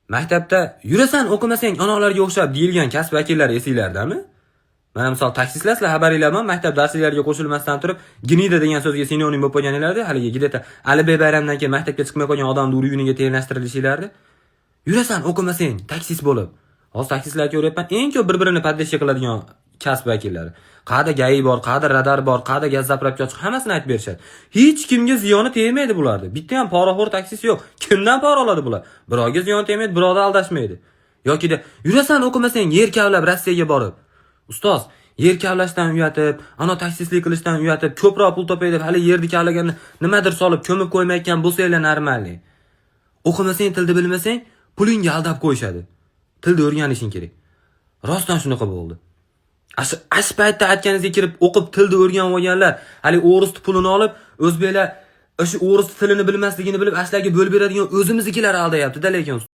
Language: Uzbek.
Maktabda "Yurasan, o'qimasang, onalarga o'xshab" deyilgan kasb vakillari esinglardami? Mana, misol, taksistlar, sizlar xabaringlar bormi? Maktab darsliklariga qo'shilmasdan turib, "гнида" degan so'zga sinonim bo'lib qolganinglarda, haligi где-то Alibek bayramdan keyin maktabga chiqmay qolgan odamni уровень iga tenglashtirilishinglardi. "Yurasan, o'qimasang, taksist bo'lib." Hozir taksistlar ko'ryapman, eng ko'p bir-birini поддержка qiladigan kasb vakillari. Qayerda ГАИ bor, qayerda radar bor, qayerda gaz заправка ochiq, hammasini aytib berishadi. Hech kimga ziyoni tegmaydi bularni. Bitta ham poraxo'r taksist yo'q. Kimdan pora oladi bular? Birovga ziyon tegmaydi, birovni aldashmaydi. Yokida "Yurasan, o'qimasang, yer kavlab Rossiyaga borib." Ustoz, yer kavlashdan uyatib, ana taksistlik qilishdan uyatib, ko'proq pul topay deb hali yerni kavlaganda nimadir solib ko'mib qo'ymayotgan bo'lsanglar, нормальный. O'qimasang, tilni bilmasang, pulingga aldab qo'yishadi. Tilni o'rganishing kerak. Rostdan shunaqa bo'ldi. Ash paytda aytganingizga kirib o'qib, tilni o'rganib olganlar, hali o'ris pulini olib, o'zbeklar o'sha o'ris tilini bilmasligini bilib, ashlarga bo'lib beradigan o'zimiznikilar aldayapti-da lekin.